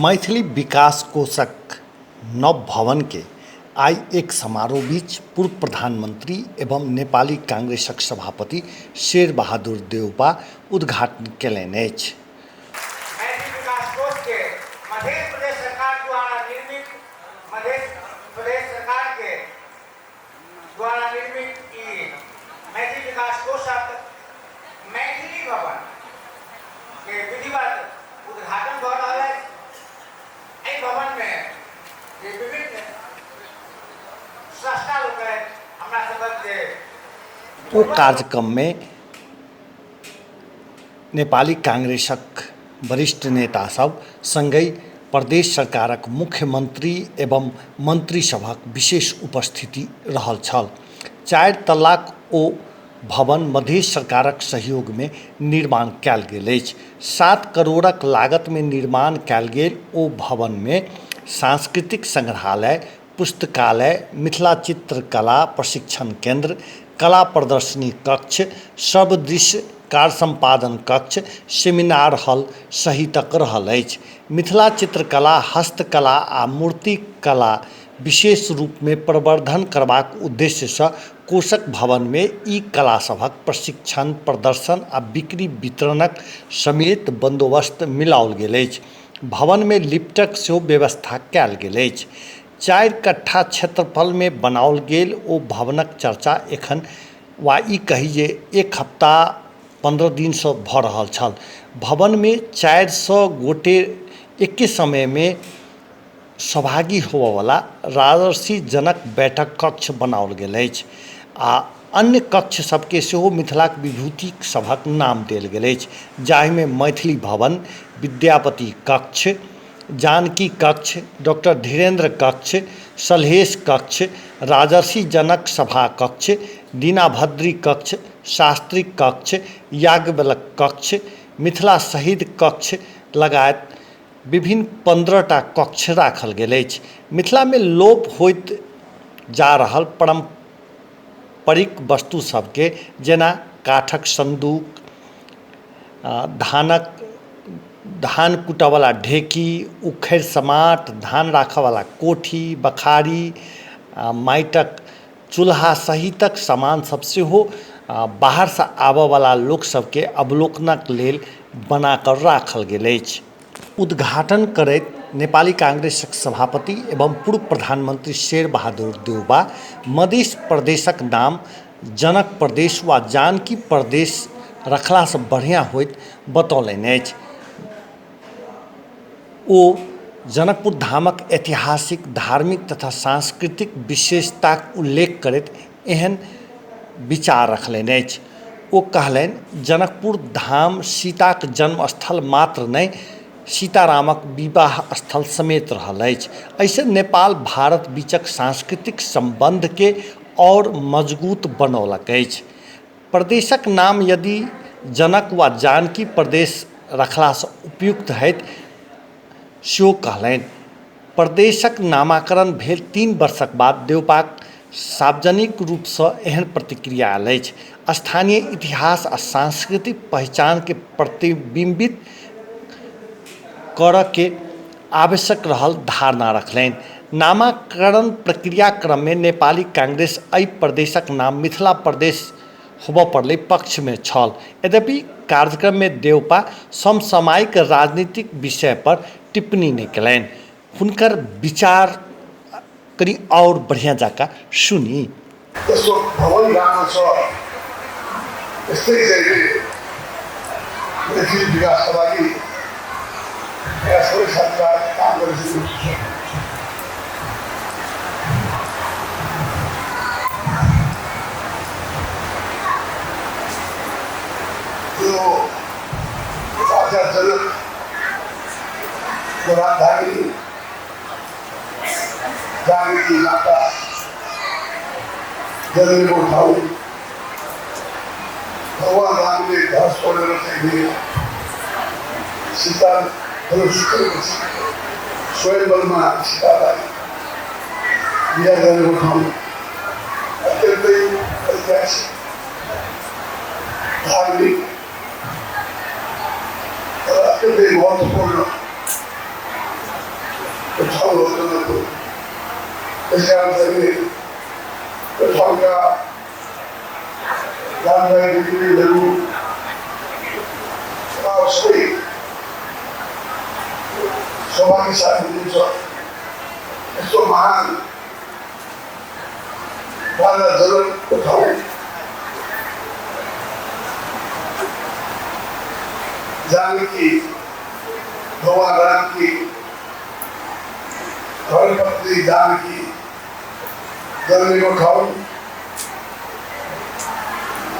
मैथिली विकास कोषक नव भवन के आइ एक समारोह बीच पूर्व प्रधानमंत्री एवं नेपाली कांग्रेसक सभापति शेर बहादुर देउपा उद्घाटन केलनि अछि। मैथिली विकास कोष के मधेश प्रदेश सरकार द्वारा निर्मित मधेश प्रदेश सरकार के द्वारा निर्मित ई मैथिली विकास कोषक मैथिली भवन के विधिवत उद्घाटन भऽ रहल अछि। एहि भवन में जे विभिन्न स्रष्टा लोकनि हमरा सभक जे ओ कार्यक्रममे नेपाली कांग्रेसक वरिष्ठ नेता सब संगहि प्रदेश सरकारक मुख्यमंत्री एवं मंत्री सभक विशेष उपस्थिति रहल छल। चारि तल्लाक ओ भवन मधेश सरकारक सहयोगमे निर्माण कयल गेल अछि। 7 करोड़क लागतमे निर्माण कयल गेल ओ भवनमे सांस्कृतिक संग्रहालय, पुस्तकालय, मिथिला चित्रकला प्रशिक्षण केंद्र, कला प्रदर्शनी कक्ष, सर्वदृश्य कार्य सम्पादन कक्ष, सेमिनार हॉल सहितक रहल अछि। मिथिला चित्रकला, हस्तकला आ मूर्तिकला विशेष रूपमे प्रवर्धन करबाक उद्देश्यसँ कोषक भवनमे ई कला सभक प्रशिक्षण, प्रदर्शन आ बिक्री वितरणक समेत बंदोबस्त मिलाओल गेल अछि। भवनमे लिफ्टक सेहो व्यवस्था कयल गेल अछि। 4 कट्ठा क्षेत्रफलमे बनाओल गेल ओ भवनक चर्चा एखन वा ई कही जे एक हफ्ता 15 दिनसँ भऽ रहल छल। भवनमे 400 गोटे एके समयमे सहभागी होबयवला राजर्षि जनक बैठक कक्ष बनाओल गेल अछि आ अन्य कक्ष सभके सेहो मिथिलाक विभूति सभक नाम देल गेल अछि, जाहिमे मैथिली भवन, विद्यापति कक्ष, जानकी कक्ष, डॉक्टर धीरेन्द्र कक्ष, सलहेश कक्ष, राजर्षि जनक सभा कक्ष, दीनाभद्री कक्ष, शास्त्री कक्ष, याज्ञवल्क्य कक्ष, मिथिला शहीद कक्ष लगायत विभिन्न 15 टा कक्ष राखल गेल अछि। मिथिलामे लोप होइत जा रहल पारम्परिक वस्तु सभके जेना काठक संदूक, धानक धान कूटऽवला ढेकी, उखड़ि समाट, धान राखऽवला कोठी, बखारी, माटिक चूल्हा सहितक सामान सब सेहो बाहरसँ आबऽवला लोक सबके अवलोकनक लेल बनाकऽ राखल गेल अछि। उद्घाटन करैत नेपाली कांग्रेसक सभापति एवं पूर्व प्रधानमंत्री शेर बहादुर देउबा मधेश प्रदेशक नाम जनक प्रदेश वा जानकी प्रदेश रखलासँ बढ़िया होइत बतौलनि अछि। ओ जनकपुर धामक ऐतिहासिक, धार्मिक तथा सांस्कृतिक विशेषताक उल्लेख करैत एहन विचार रखलनि अछि। ओ कहलनि, जनकपुर धाम सीताक जन्मस्थल मात्र नहि, सीतारामक विवाह स्थल समेत रहल अछि। एहिसँ नेपाल भारत बीचक सांस्कृतिक सम्बन्धके आओर मजगूत बनौलक अछि। प्रदेशक नाम यदि जनक वा जानकी प्रदेश रखलासँ उपयुक्त होयत सेहो कहलनि। प्रदेशक नामाकरण भेल 3 वर्षक बाद देउपाक सार्वजनिक रूपसँ एहन प्रतिक्रिया आयल अछि। स्थानीय इतिहास आ सांस्कृतिक पहिचानके प्रतिबिम्बित करऽके आवश्यक रहल धारणा रखलनि। नामाकरण प्रक्रिया क्रममे नेपाली कांग्रेस एहि प्रदेशक नाम मिथिला प्रदेश होबऽ पड़लै पक्षमे छल। यद्यपि कार्यक्रममे देउपा समसामयिक राजनीतिक विषय पर टिप्पणी नहि केलनि। हुनकर विचार कनि आओर बढ़िया जकाँ सुनी। यसको भवन राम्रो छ, यस्तै चाहिँ मैथिली विकासका लागि यहाँ सबै साथीभाइ काम गरेपछि यो राजा जनकको राजधानी जानकी माता जन्मेको ठाउँ, भगवान रामले धनुष तोडेर चाहिँ सीता धनुष तोडेपछि स्वयंवरमा सीतालाई बिहा गरेको ठाउँ, अत्यन्तै ऐतिहासिक, धार्मिक र अत्यन्तै महत्त्वपूर्ण ठाउँ हो जनकपुर। त्यस कारण चाहिँ त्यो ठाउँका रामदाई दिदीबहिनीहरू र सबै सौभाग्यशाली हुनुहुन्छ। यस्तो महान राजा जनकको ठाउँ जानकी भगवान रामकी धर्मपत्नी जानकी जन्मेको ठाउँ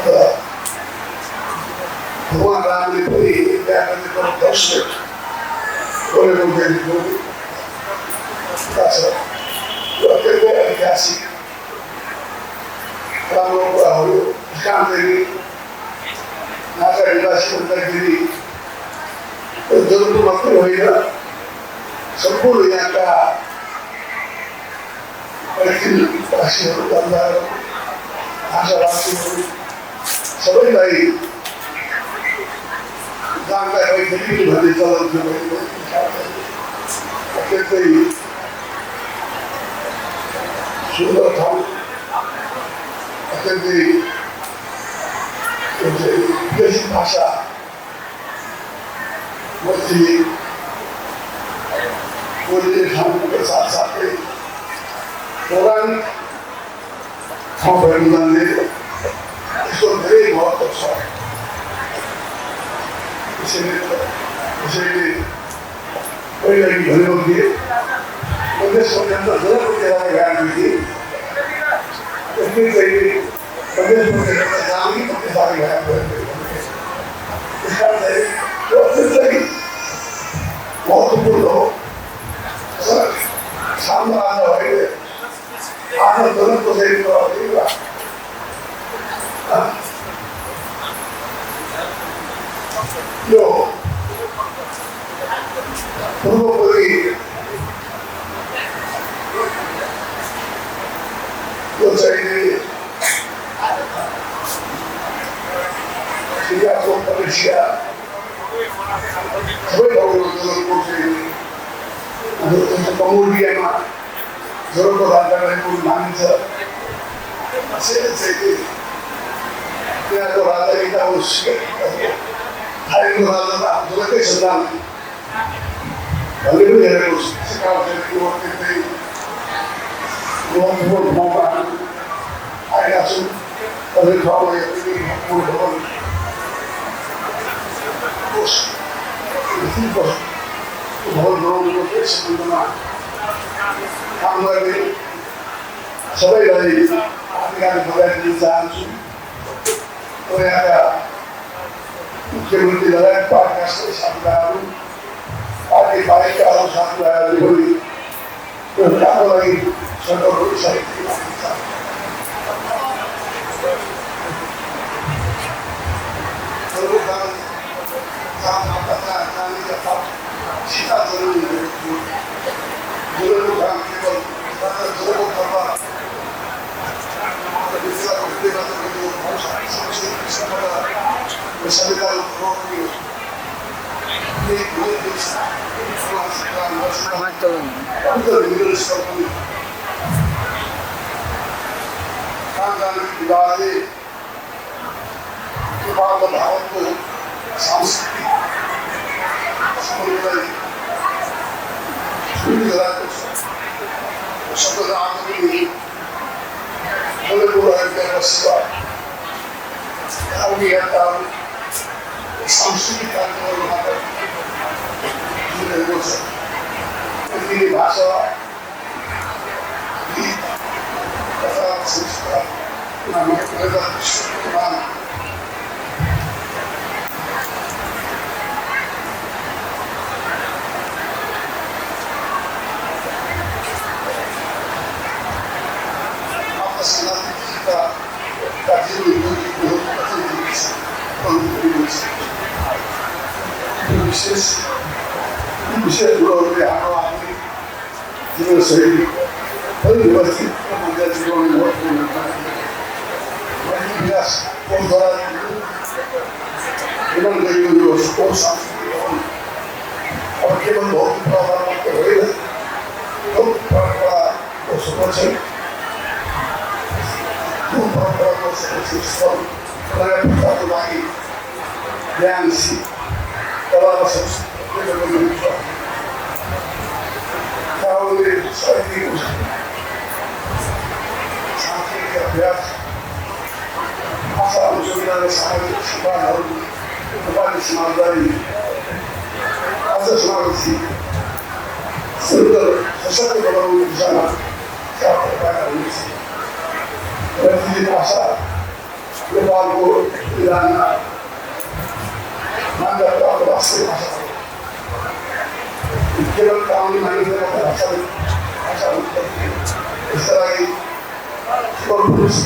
र भगवान रामले पनि बिहा गरेको धनुष तोडेको छ। यो अत्यन्तै ऐतिहासिक राम्रो कुरा हो। त्यस कारण चाहिँ यहाँका निवासी भन्दाखेरि जनकपुर मात्रै होइन, सम्पूर्ण यहाँका मैथिलवासीहरू, जनताहरू, भाषाभाषीहरू सबैलाई जानका मैथिली भन्ने चलन थियो। अत्यन्तै सुन्दर ठाउँ, अत्यन्तै विकसित भाषा मैथिली बोलिने ठाउँको साथसाथै पौराणिक ठाउँ भएको हुनाले यसको धेरै महत्त्व छ। त्यसैले पहिला भनेको थिएँ, मधेस पर्यन्त जनकपुर गएको थिएँ। त्यस्तै चाहिँ मधेस पर्यन्त जानकी पत्नी गएको। त्यस कारण चाहिँ यो अत्यन्तै महत्त्वपूर्ण हो। सानो राजा भएर आफ्नो जनकको चाहिँ यो पूर्वपरि यो चाहिँ सिङ्गापुर, मलेसिया सबै ठाउँमा जनकपुर चाहिँ कम्बोडियामा जनकको राजा रहेको मानिन्छ। त्यसैले चाहिँ त्यहाँको राजा यता होस्, थाइल्यान्डको राजा त आफ्नो जनकै सन्तान भन्ने पनि हेरेको छु। त्यसै कारण चाहिँ यो अत्यन्तै महत्त्वपूर्ण ठाउँमा हामी आएका छौँ। अझै ठाउँमा यो महत्त्वपूर्ण भवन कोष भवन बनाउनुको त्यस सम्बन्धमा काम गर्ने सबैलाई हार्दिक हार्दिक बधाई दिन चाहन्छु। र यहाँका मुख्यमन्त्री लगायत पार्टीका सबै साथीभाइहरू, पार्टी बाहेकका अरू साथीभाइहरूले पनि यो कामको लागि सहयोग गरिसकेको छ। सीता जननी भएको थियो। जनकको काम केवल राजा जनकको दरबार मिथिलाको हृदयबाट विवाहले नेपाल र भारतको सांस्कृतिक सम्बन्धलाई सुदृढ गराएको छ। शब्द आज पनि जनकपुर अयोध्याका सेवा, धार्मिक यात्राहरू, सांस्कृतिक कार्यक्रमहरूमा जुटेको छ। मैथिली भाषा, गीत, कथा, संस्कार विशेष विशेष कुरोहरूले हाम्रो आधुनिक जीवनशैली पनि व्यवस्थित र मान्छेलाई जिउन महत्त्वपूर्ण मैत्री विकास कोषद्वारा निर्माण गरिएको यो कोष सांस्कृतिक भवन अब केवल भौतिक पूर्वाधार मात्र होइन, लोक परम्पराको संरक्षण, लोक परम्पराको संरक्षण स्थल, नयाँ पुस्ताको लागि ज्ञान, सिप, कला र संस्कृति साहित्यिक सांस्कृतिक अभ्यास, भाषा अनुसन्धान र सामाजिक सिद्धान्तहरू नेपाली समाजलाई अझ समावेशी, सुन्दर, सशक्त बनाउने दिशामा सार्थक पाएर हुनेछ। मैथिली भाषा नेपालको विधानमा मान्यता प्राप्त राष्ट्रिय भाषा हो। केवल कानुनी मान्यता भाषा भाषा यसका लागि पुलिस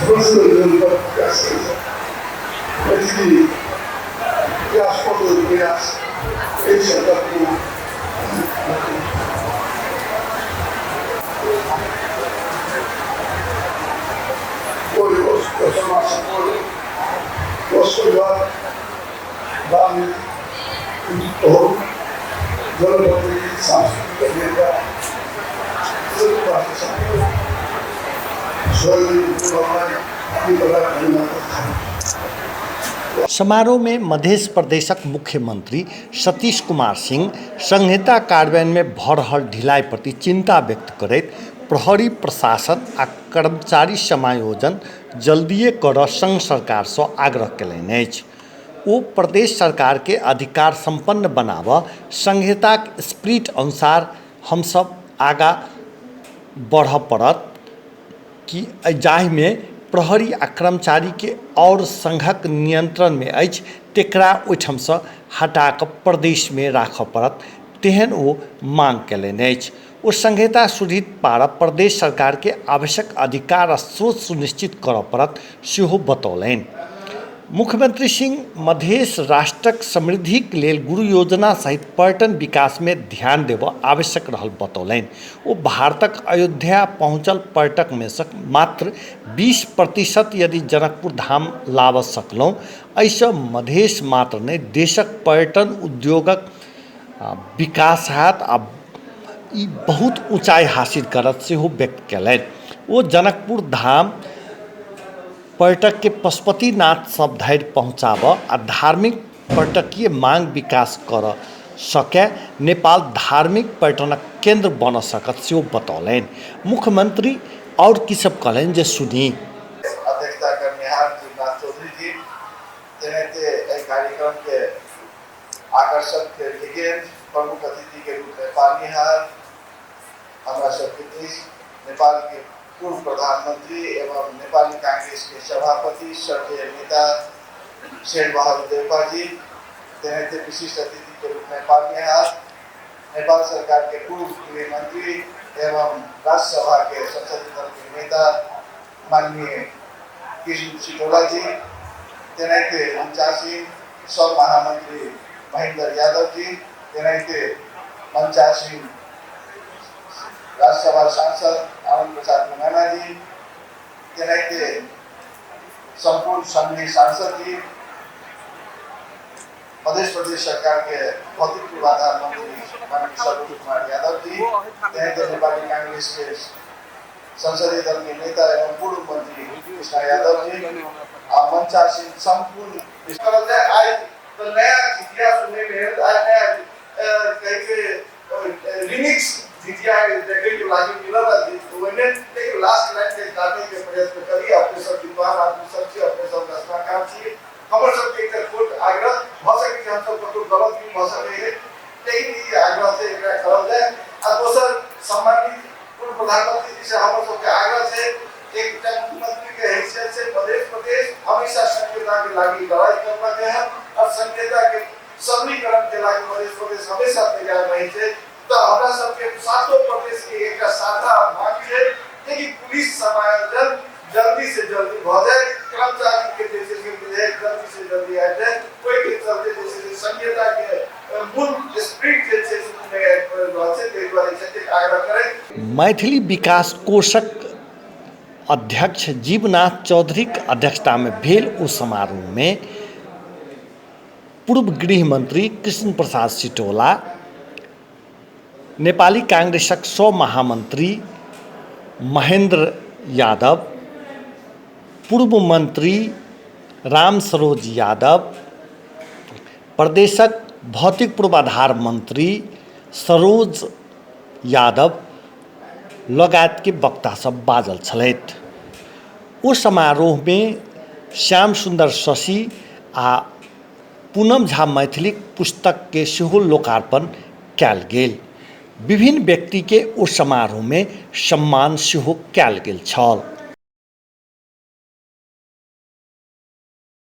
बस्न निरन्तर प्रयास गरिन्छ। मैथिली विकासको प्रयास यही सन्दर्भमा कोष परिवार, राजनीतिक नेतृत्वहरू, जनप्रतिनिधि, सांस्कृतिक नेता, सहयोगी धन्यवाद। समारोह में मध्य प्रदेशक मुख्यमंत्री सतीश कुमार सिंह संहिता कार्यान्वयन में भ रहल ढिलाई प्रति चिंता व्यक्त करैत प्रहरी प्रशासन आ कर्मचारी समायोजन जल्दिए करऽ संघ सरकार सँ आग्रह केलनि अछि। ओ प्रदेश सरकार के अधिकार संपन्न बनाबऽ संहिताक स्पिरिट अनुसार हमसब आगा बढ़ऽ पड़त कि जाहिमे प्रहरी आ कर्मचारीके आओर संघक नियंत्रणमे अछि तकरा ओहिठामसँ हटा कऽ प्रदेशमे राखऽ पड़त, तेहन ओ मांग केलनि अछि। ओ संहिता सुदृढ़ पारब प्रदेश सरकारके आवश्यक अधिकार आ स्रोत सुनिश्चित करऽ पड़त सेहो बतौलनि। मुख्यमंत्री सिंह मधेश राष्ट्रक समृद्धिक लेल गुरु योजना सहित पर्यटन विकासमे ध्यान देबऽ आवश्यक रहल बतौलनि। ओ भारतक अयोध्या पहुँचल पर्यटकमेसँ मात्र 20% यदि जनकपुर धाम लाबऽ सकलहुँ, एहिसँ मधेश मात्र नहि देशक पर्यटन उद्योगक विकास हैत आ ई बहुत ऊँचाइ हासिल करत सेहो व्यक्त कयलनि। ओ जनकपुर धाम पर्यटकके पशुपतिनाथ सब धरि पहुँचाबऽ आ धार्मिक पर्यटकीय माँग विकास करऽ सकय, नेपाल धार्मिक पर्यटनक केन्द्र बनऽ सकत सेहो बतौलनि। मुख्यमंत्री आओर की सब कहलनि जे सुनी। अध्यक्षता करनिहार जीवनाथ चौधरी जी, तेनाहिते एहि कार्यक्रम के आकर्षक के लिगेंड प्रमुख अतिथि के रूप में पानिहार हमरा सबके बीच नेपाल के पूर्व प्रधानमंत्री एवं नेपाली कांग्रेस के सभापति श्रद्धेय नेता शेर बहादुर देउपा जी, तेनाहिते विशिष्ट अतिथि के रूप में पानिहार नेपाल सरकार के पूर्व गृह मंत्री एवं राज्यसभा के संसदीय दल के नेता माननीय कृष्ण सिटौला जी, तेनाहिते मंचासीन सब महामंत्री महेंद्र यादव जी, तेनाहिते मंचासीन राज्यसभा सांसद आनंद प्रसाद गुंगाना जी, तेनाहिते संपूर्ण संघीय सांसद जी, मध्य प्रदेश सरकार के भौतिक पूर्वाधार मंत्री माननीय सरोज कुमार यादव जी, तेनाहिते नेपाली कांग्रेस के संसदीय दल के नेता एवं पूर्व मंत्री कृष्णा यादव जी आ मंचासीन संपूर्ण करल जाय। आइ तो नया झिझिया सुनै में आइ नया कहै छै रिमिक्स झिझिया देखै के लागि मिलल ओहिमे, लेकिन लास्ट लाइन के काटे के प्रयत्न करी। अपने सब विद्वान आदमी सब छी, अपने सब रचनाकार छी, हमर सबके एकटा छोट आग्रह भऽ सकै छै, हमसब कतौ गलत भी भऽ सकै है, लेकिन ई आग्रह छै एकरा करल जाय। आ दोसर सम्मानित पूर्व प्रधानमंत्री जी से हमर सबके आग्रह छै, एकटा मुख्यमंत्री के हैसियत से मध्य प्रदेश हमेशा संहिता के लागि लड़ाई करलक है और संहिता के सबलीकरण के लागि मध्य प्रदेश हमेशा तैयार रहे छै। तो हमरा सबके सातों प्रदेश के एकटा साझा मांग छै कि पुलिस समायोजन जल्दी से जल्दी भ जाए, कर्मचारी के जे छै से विधेयक जल्दी से जल्दी आबि जाए, ओहि के चलते जे छै से संहिता मैथिली विकास कोषक अध्यक्ष जीवनाथ चौधरीक अध्यक्षतामे भेल ओ समारोहमे पूर्व गृह मंत्री कृष्ण प्रसाद सिटौला, नेपाली कांग्रेसक सह महामंत्री महेन्द्र यादव, पूर्व मंत्री राम सरोज यादव, प्रदेशक भौतिक पूर्वाधार मंत्री सरोज यादव लगायतके वक्ता सब बाजल छलथि। ओ समारोहमे श्याम सुन्दर शशि आ पूनम झा मैथिलीक पुस्तकके सेहो लोकार्पण कयल गेल। विभिन्न व्यक्तिके ओ समारोहमे सम्मान सेहो कयल गेल छल।